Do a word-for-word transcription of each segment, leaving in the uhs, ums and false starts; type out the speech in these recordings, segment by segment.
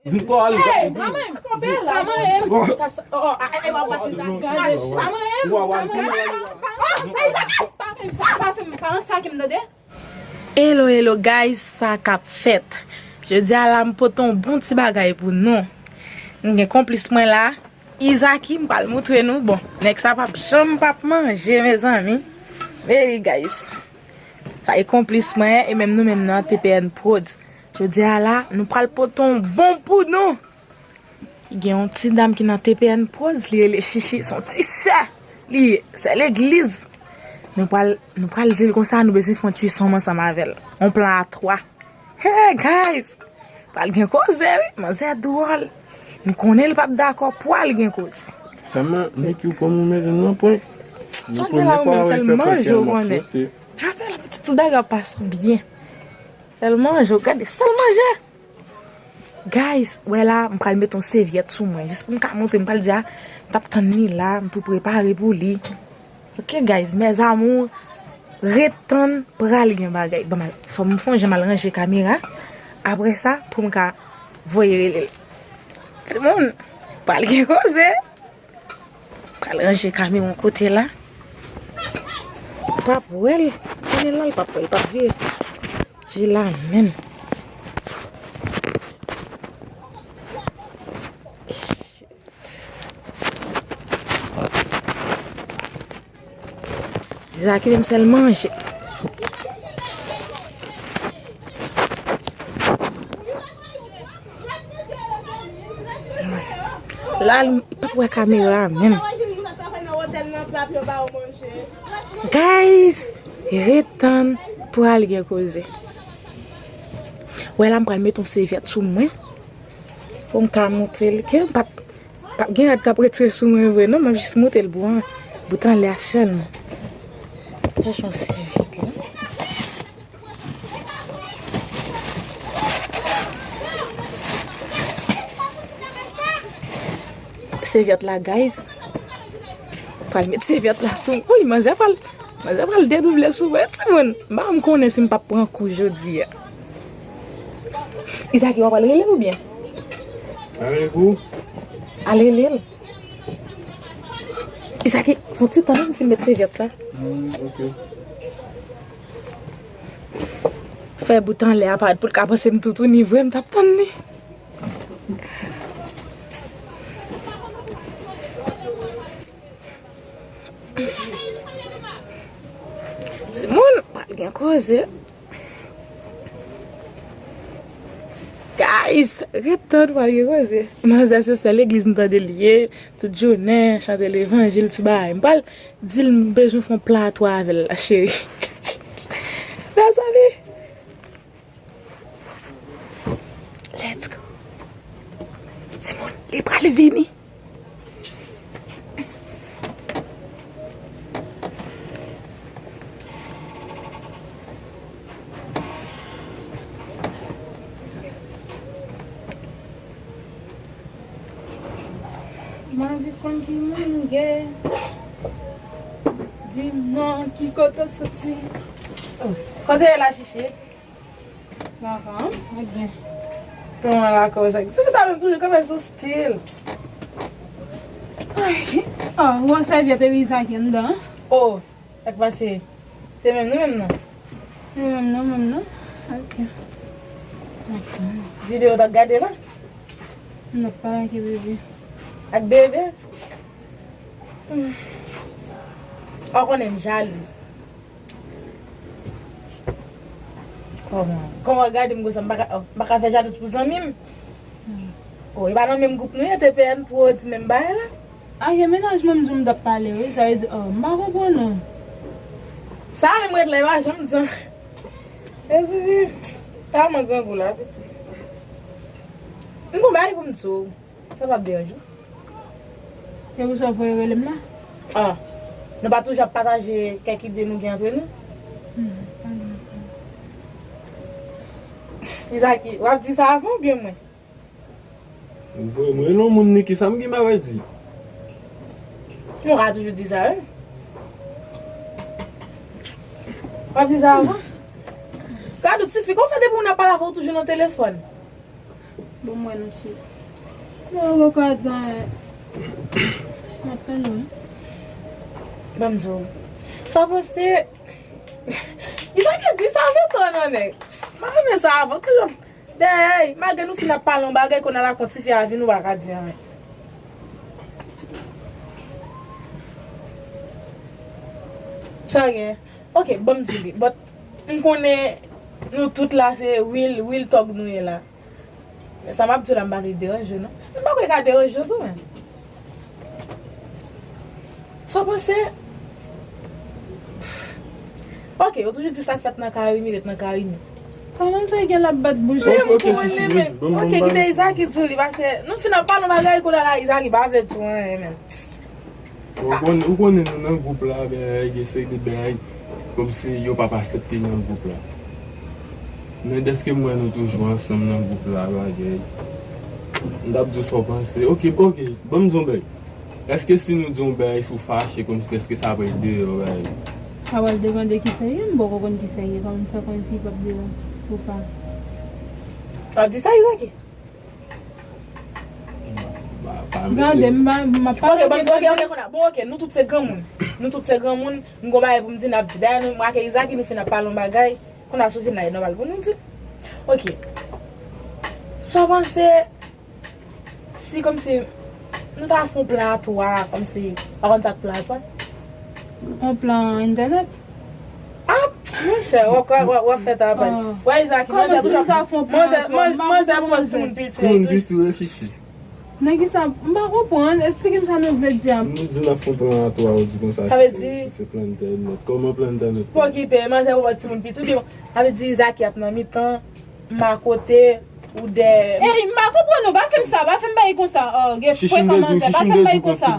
Hey, manman m, manman m, manman m, pa fè m sa, pa fè m sa, pa fè m, pa fè m, pa fè m tande. Hello, hello, guys, sa k ap fèt? Jodi a la, m pote yon bon ti bagay pou nou. M gen konplis mwen la, Izaki, m pral moutre nou. Bon, nèg sa p ap janm p ap manje, mezanmi. Men wi, guys. Sa e konplis mwen, e menm nou menm nan T P N Prod. Jodi a la, nou pral pote yon bon pou nou. Gen yon ti dam ki nan T P N Prod, li rele Chichi, se yon ti sè. Li ye, sè legliz. Nou pral, nou pral di l konsa, nou bezwen fè yon twisonm ansanm avè l. Yon plan a twa. Hey, guys! Pral gen koze, wi. Manzè dwòl. M konnen l p ap dakò, pral gen koze. Sèlman, nèg yo konn ou mete nan pwen. Sa gen la ou menm, sèl manje ou konnen. Apre la, pitit, tout bagay ap pase byen. Sèl manje, ou gade, sèl manje. Guys, wè la, m pral met yon sevyèt sou mwen. Jis pou m ka montre, m pral di a, m t ap tann li la, m tou prepare pou li. Ok, guys, mes amours, ret tann, pral gen bagay. Bon, mal, fò m fon jan m al ranje kamera. Apre sa, pou m ka voye rele l. Timoun, pral gen koze. Pral ranje kamera yon kote la. P ap wè l. Konnen la, l p ap wè l, p ap vire. Je la menm. Zaki menm sèl manje. La, li p ap wè kamera a menm. Guys, ret tann pral gen koze. Wè la, m pral met yon sevyèt sou mwen. Pou m ka montre l ke m p ap, p ap gen rad k ap retire sou mwen vre, non, m ap jis montre l pou an, bout anlè a sèlman. Chèche yon sevyèt la. Sevyèt la, guys. Pral met sevyèt la sou. Wi, manzè pral, manzè pral dedouble sou mwen, timoun. M pa konn konnen si m p ap pran kou jodi a. Izaki, w ap al rele l oubyen? Al rele kou? Al rele l. Izaki, fon ti tan non, m fin met sevyèt la. Hmm, ok. Fè bout anlè a parèt pou l ka panse m toutouni vre, m t ap tann li. Timoun, pral gen koze. Guys, ret tann pral gen koze. Manzè se sè legliz m tande l ye, tout jounen, chante levanjil, ti bagay. M pral di l m bezwen fè yon plan a twa avè l la, cheri. Mezanmi. Let's go. Timoun, li pral vini. M anvi konn ki moun m ye. Di m non, ki kote w soti. Oh, kote w ye la, Chichi? Lavan, mwen byen. Kòman lakòz ak ti fi sa menm toujou kanpe sou stil. Ay, oh, ou wè sèvyèt epi sa ki anndan. Oh, sa k pase? Se menm nou menm nan? Se menm nou menm nan? Ok. Videyo w t ap gade la? M t ap pale ak bebe. Ak bebe? Hmm. Ou konnen m jalouz. Kòman? Kòman w gade m konsa, m pa ka, m pa ka fè jalouz pou zanmi m? Hmm. Oh, e pa nan menm gwoup nou ye, T P N Prod, menm bagay la? A, gen mennaj mwen m di w m t ap pale, wi, sa vle di, oh, m pa konprann ou. Sa menm ret la, e pa janm di. Mezanmi, tèlman grangou la, pitit. M gon bagay pou m di w. Sa p ap deranje w? Se pou sa w voye rele m la? Ah, nou pa toujou ap pataje kèk ide nou gen antre nou? Hmm, pa gen pwoblèm. Izaki, w ap di sa avan oubyen mwen? Mwen, mwen non moun Niki, sa m gen bagay di? Nou ka toujou di sa, wi. W ap di sa avan? Gad ou, tifi, kòman fè depi moun ap pale avè w toujou nan telefòn? Bon, mwen nou sou. Mwen poko ka di anyen. M ap tann ou. Ban m di w. Sa w panse? Li ta ka di sa vre tou non, nèg. M pa renmen sa avè w toujou. Bèy, malgre nou fin ap pale yon bagay, kounye a la konn ti fi a vin, ou pa ka di anyen. Sa gen. Ok, ban m di w li. But, m konnen nou tout la se real, real talk nou ye la. Men sa m ap di w la, m pa vle deranje w, non. M pa kwè ka deranje w tou, men. Sa w panse? Ok, ou toujou di sa k fèt nan kari mi, ret nan kari mi. Kòman sa gen l ap bat bouch? Men m konnen, men. Ok, kite Izaki di w li, paske nou fin ap pale yon bagay, kounye a la, Izaki pa vle di w anyen, men. Ou konnen, ou konnen nou nan gwoup la, bagay, gen seri de bagay kòmsi yo p ap aksepte nan gwoup la. Men dèske m wè nou toujou ansanm nan gwoup la, bagay. M t ap di w sa w panse. Ok, ok, ban m di w yon bagay. Èske si nou di yon bagay, si w fache kòmsi, èske sa pral deyò, bagay? Sa pral depann de kisa l ye, m poko konn kisa l ye, kòman m fè konnen si l p ap deyò ou pa? W ap di sa, Izaki? Gade, m pa, m ap pale. Ok, ban m di, ok, ok, kounye a. Bon, ok, nou tout se granmoun. Nou tout se granmoun, m gon bagay pou m di, n ap di. Dayè, nou, m ak Izaki, nou fin ap pale yon bagay. Kounye a, si w vin la, e nòmal pou nou di. Ok. Sa w panse si kòmsi nou ta fè yon plan a twa, kòmsi, pa konn sa k plan a twa? Yon plan entènèt? Ah, monchè, w ap, w ap, w ap fè tapaj. Wè, Izaki, manzè toujou ap, manzè, manzè ap pran timoun piti. Timoun piti, reflechi. Nan ki sa? M pa konprann. Esplike m sa nou vle di a. Nou di n ap fè yon plan a twa, ou di konsa, sa vle di se plan entènèt. Kòman plan entènèt? Pa okipe, manzè ap pran timoun piti, oubyen sa vle di Izaki ap nan mitan, m akote, ou dèyè. Ey, m pa konprann ou, pa fè m sa, pa fè m bagay konsa. Oh, gen frekan manzè, pa fè m bagay konsa.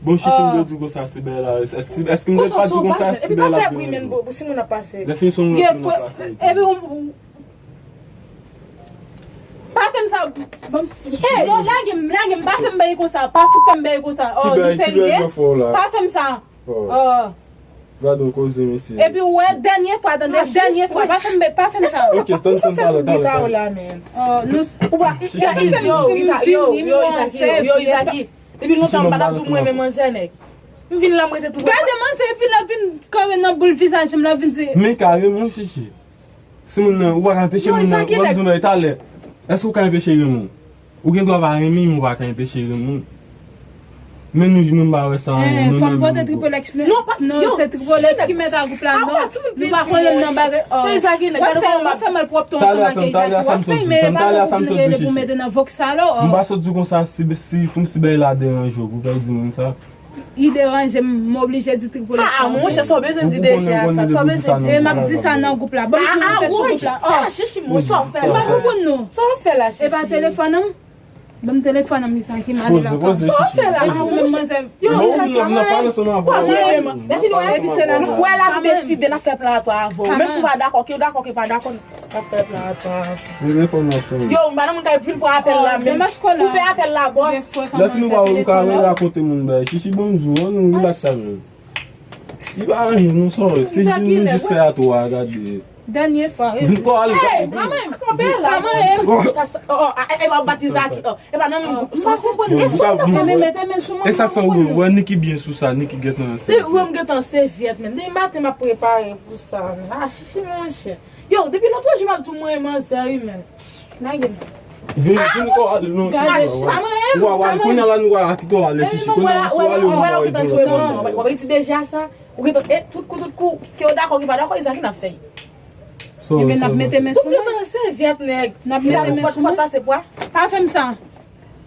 Bon, Chichi, m te di w konsa, si bèy la, èske, èske m te pa di w konsa, si bèy la te yon jou? Pou si moun ap pase. Lè fin son moun ap pase. Epi, ou, ou, pa fè m sa. Bon, hey, non, lage m, lage m, pa fè m bèy konsa, pa fout fè m bèy konsa. Oh, nou serye? Pa fè m sa. Oh. Gade yon koze, mesye. Epi, ou wè, dènye fwa, tande, dènye fwa, pa fè m bèy, pa fè m sa. Ok, tann, tann, talè, talè, talè. Oh, nou, ou pa, yo, Izaki, yo, yo, Izaki, yo, yo, Izaki. Depi lontan, m pa t ap di w m renmen manzè, nèg. M vin la, m rete tou. Gade manzè, epi l ap vin kanpe nan boul vizaj m, l ap vin di. Men kareman, Chichi. Si moun nan, ou pa ka anpeche moun nan, ou ap di w bagay talè. Èske ou ka anpeche renmen w? Ou gen dwa pa renmen, men ou pa ka anpeche renmen w. Men nou, nou pa wè sa, eh, nou, fò m pote Triple X, men non, se Triple X ki mèt a gwoup la, non. Nou pa konnen m nan bagay, oh. W ap fè, w ap fè malpwòpte ansanm ak Izaki, w ap fè, men e pa nou pou vin rele pou mete nan vòks sa la, oh. M pa sot di konsa, si, si, si bèy la deranje w, pou pèdi moun sa. Li deranje m, m oblije di Triple X. Ah, monchè, sa w bezwen di deja sa, sa w bezwen di. E m ap di sa nan gwoup la. Ban m tou monte sou gwoup la. Oh. Ah, Chichi, monchè, sa w fè la? M pa konprann non. Sa w fè la, Chichi? E pa telefòn an? Ban m telefòn an, Izaki, m ale lakay. Sa w fè la? Epi ou menm manzè. Yo, Izaki, pa mwen menm. Lè fini, wè, epi se la, wè, la nou deside n ap fè plan a twa avè w. Menm si w pa dakò, ke w dakò, ke w pa dakò, n ap fè plan a twa avè w. Yo, m pa nan moun k ap vin pran apèl la menm. Koupe apèl la, bòs. Lè fini, ou pa, ou ka rele a kote moun bay. Chichi, bonjou, an nou rilaks avè w. Li pa anyen, non, sòri. Se jis, nou jis fè a twa, gade. Dènye fwa, wi. Vin kò ale. Ey, kanmenm, kanpe la. Kanmenm. Oh, oh, ah, e pa w bat Izaki, oh. E pa nan menm gwoup. Sa fè, e sa fè ou wè Niki byen sou sa, Niki gentan ansent. Se ou m gentan sèvyèt, men. Depi maten m ap prepare pou sa, men. Ah, Chichi, monchè. Yo, depi lòt jou m ap di w mwen manzè, wi, men. Lage m. Vin, vin kò ale, non. Gade, pa mwen menm. Wa, wa, kounye a la nou wè a ki kò ale, Chichi. Kounye a la si w ale, ou wè la ou gentan sou emosyon. W ap redi deja sa. Ou gentan, e, tout kou, tout kou, ke w dakò, ke w pa dakò, e sa ki n ap fè. Ebyen, n ap mete men sou mwen. Ou gentan sèvyèt, nèg. N ap mete men sou mwen. Ou pa t pase pwa? Pa fè m sa.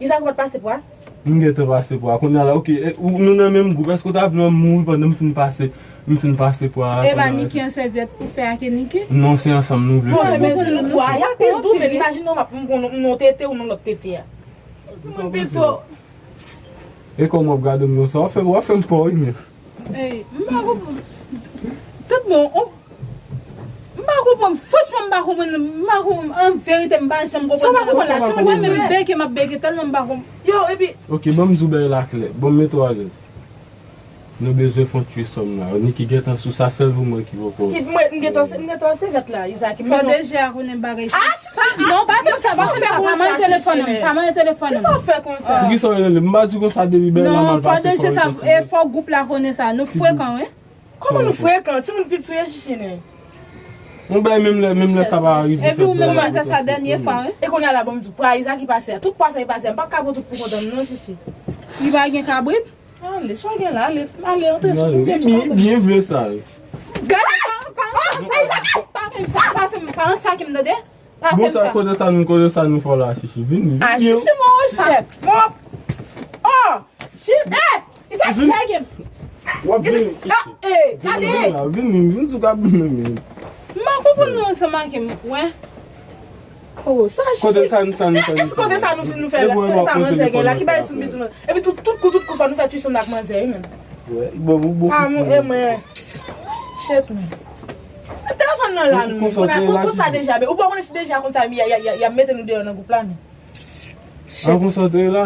Izaki, ou pa t pase pwa? M gentan pase pwa. Kounye a la, ok, e, ou, nou nan menm gwoup. Èske w ta vle wè m mouri pandan m fin pase, m fin pase pwa a? E pa Niki an sèvyèt pou fè ake Niki? Non, se ansanm nou vle fè. Bon, men si nou twa, y ap pi dou, men imajine w, m ap, m konn, m nan tete ou nan lòt tete a. Timoun pito. E kòman w ap gade m konsa? W ap fè, w ap fè m pè wi, men. Ey, m pa konprann. Tout bon, on, m pa konprann. Franchman, m pa konprann. M pa konprann. An verite, m pa janm konprann sa. Mwen menm, m beke, m ap beke tèlman m pa konprann. Yo, epi. Ok, ban m di w bagay la klè. Ban m mete w alèz. Nou bezwen fè yon threesome la. Niki gentan sou sa, sèl pou mwen ki poko. Ki mwen, m gentan, m gentan se vèt la, Izaki. Fò deja konnen bagay sa. Ah, si, si. Non, pa fè m sa, pa fè m sa, pa manyen telefòn nan, pa manyen telefòn nan. Kisa w fè konsa? Poukisa w rele m? M pa di konsa depi bèl la mal pase. Non, fò deja sa, e fò gwoup la konnen sa. Nou frekan, wi. Kòman nou frekan? Timoun piti sou ye chichi, nen. Yon bagay menm lè, menm lè sa pa rive fèt. Epi ou menm wè sa, sa dènye fwa, wi. E kounye a la, bon, m di w, pwa Izaki pase a. Tout pwa sa e pase a. M p ap ka pran tout pou kontan m, non, chichi. Li pa gen kabrit? Ale, sa w gen la, ale, ale, antre sou, antre sou. Li byen vle sa. Gade, pa, pa, pa, pa fè m sa, pa fè m, pa ansakim, tande? Pa fè m sa. Bon, sa, kote sa nou, kote sa nou fè w la, chichi? Vin, vin. Ah, chichi, mon chè. Mon. Oh, chi, eh, Izaki, lage m. W ap vin, chichi. Ah, eh, gade. Vin la, vin, vin, vin sou kabrit mwen. M pa konprann nou ansanm ak m, wè. Oh, sa chichi. Kote sa nou, sa nou, sa nou, kote sa nou fin nou fè la? Kote sa manzè gen la? Ki bagay ti piti manzè? Epi tout, tout kou, tout kou fò nou fè threesome ak manzè, wi, menm. Wè, bon, bon, bon. Ah, mon, e mwen. Shit, man. Telefòn nan la, nou. Konsa, tout, tout sa deja, men ou pa konnen si deja konsa, y a, y a, y a, y a mete nou deyò nan gwoup la, men. An konsa te la.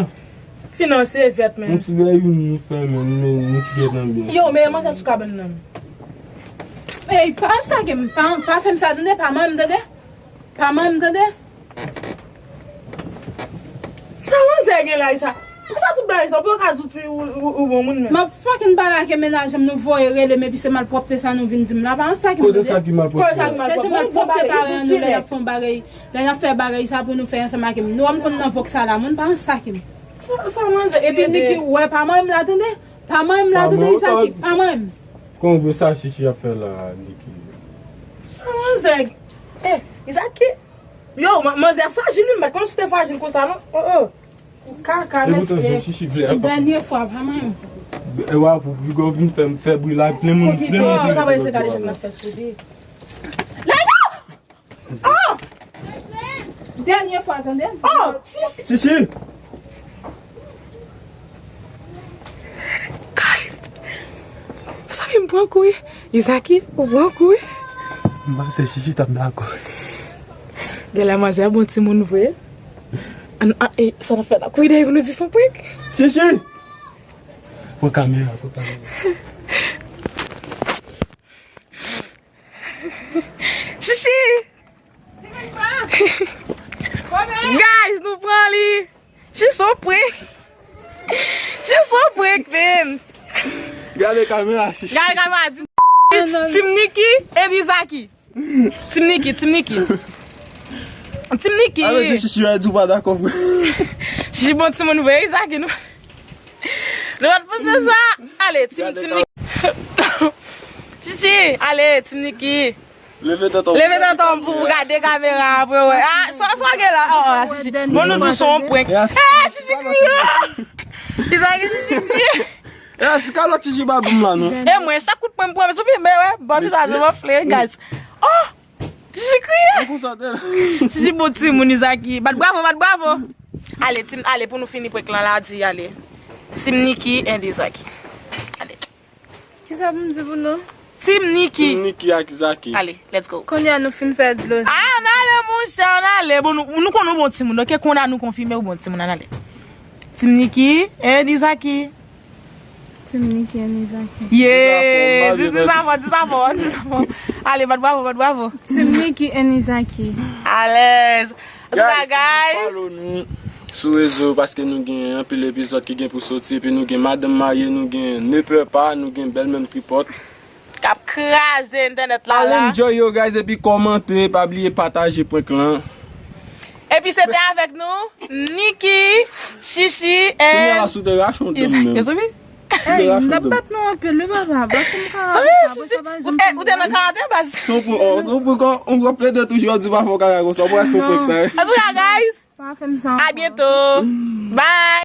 Finanse vèt, men. Yon ti bagay nou fè, men, men, nou ti gentan byen. Yo, men manzè sou kabann nan. Ey, pa sa ke m, pa, pa fè m sa, tande, pa manyen m, tande. Pa manyen m, tande. Sa manzè gen la, sa? Sa tout bagay sa, ou pa ka di ou ti, ou, ou, ou bon moun menm. M ap fucking pale ak mennaj m, nou voye rele m, epi se malpwòpte sa nou vin di m la, pa ansakim, tande. Kote sa ki malpwòpte? Kote sa ki malpwòpte? Chèche malpwòpte parèy nou, lè y ap fè yon bagay, lè y ap fè bagay sa pou nou fè ansanm ak m. Nou wè m konn nan vòks sa la, moun pa ansakim. Sa, sa manzè. Epi Niki, wè, pa manyen m la, tande. Pa manyen m la, tande, Izaki, pa manyen m. Kòman sa chichi ap fè la, Niki? Sa manzè. Eh, Izaki. Yo, ma-, manzè frajil, wi, m pa t konn si w te frajil konsa, non. Oh, oh. Kaka, mesye. Dènye fwa, pa manyen m. E wa, pou piga w vin fè, fè bri la, plen moun, plen moun. Oh, travay se gade jan l ap fè sou li. Lego! Oh! Dènye fwa, tande? Oh, chichi. Chichi! Guys, mezanmi, m pran kou, wi. Izaki, ou pran kou, wi. M panse chichi t ap dakò. Genlè manzè bon timoun vre. An, an, e, sa n ap fè la? Kouri dèyè pou nou di se yon prank. Chichi! Pran kamera, pran kamera. Chichi! Guys, nou pran li. Chichi, se yon prank. Chichi, se yon prank, man. Gade kamera, chichi. Gade kamera, di Team Niki and Izaki. Team Niki, Team Niki. Team Niki. Ale, di chichi, a di w pa dakò, vre. Chichi bon timoun vre, Izaki, nou. Nou pa t panse sa. Ale, Team, Team Niki. Chichi, ale, Team Niki. Leve tèt w. Leve tèt w pou w gade kamera apre, wè. Ah, sa, sa w gen la? Oh, oh, chichi. Bon, nou di se yon prank. Eh, chichi kriye. Izaki, chichi kriye. E a ti kalòt chichi pa bon la, non. E mwen, chak kout pwen m pran, sou pi, men wè, bon, vizaj mwen anfle, guys. Oh! Chichi kriye. Chichi bon timoun, Izaki. Bat bravo, bat bravo. Ale, Team, ale, pou nou fini prank lan la, di, ale. Team Niki and Izaki. Ale. Kisa pou m di pou nou? Team Niki. Team Niki ak Izaki. Ale, let's go. Kounye a nou fin fè dlo. Ah, ann ale, monchè, ann ale. Bon, nou, nou konn ou bon timoun, ok? Kounye a nou konfime ou bon timoun, ann ale. Team Niki and Izaki. Team Niki and Izaki. Yeah! Di, di sa fò, di sa fò, di sa fò. Ale, bat bravo, bat bravo. Team Niki and Izaki. Alèz. Antouka, guys, guys, follow nou sou rezo paske nou gen anpil epizòd ki gen pou soti, epi nou gen Madanm Marye, nou gen Ne Pleure Pas, nou gen Belle Même Tripot. K ap kraze entènèt la, la. Al enjoy yo, guys, epi kòmante, pa bliye pataje prank lan. Epi se te avèk nou, Niki, Chichi, and Izaki. Ey, m t ap bat nou anpil, wi, papa. Bat pou m karate, sa, apre sa, pa janm fè m. Ou te nan karate, baz? Se yon prank, oh, se yon prank, oh, ou ap plede toujou, w ap di pa fè w kaka konsa, w ap wè se yon prank sa, wi. Antouka, guys, pa fè m sa ankò. A byento. Bye.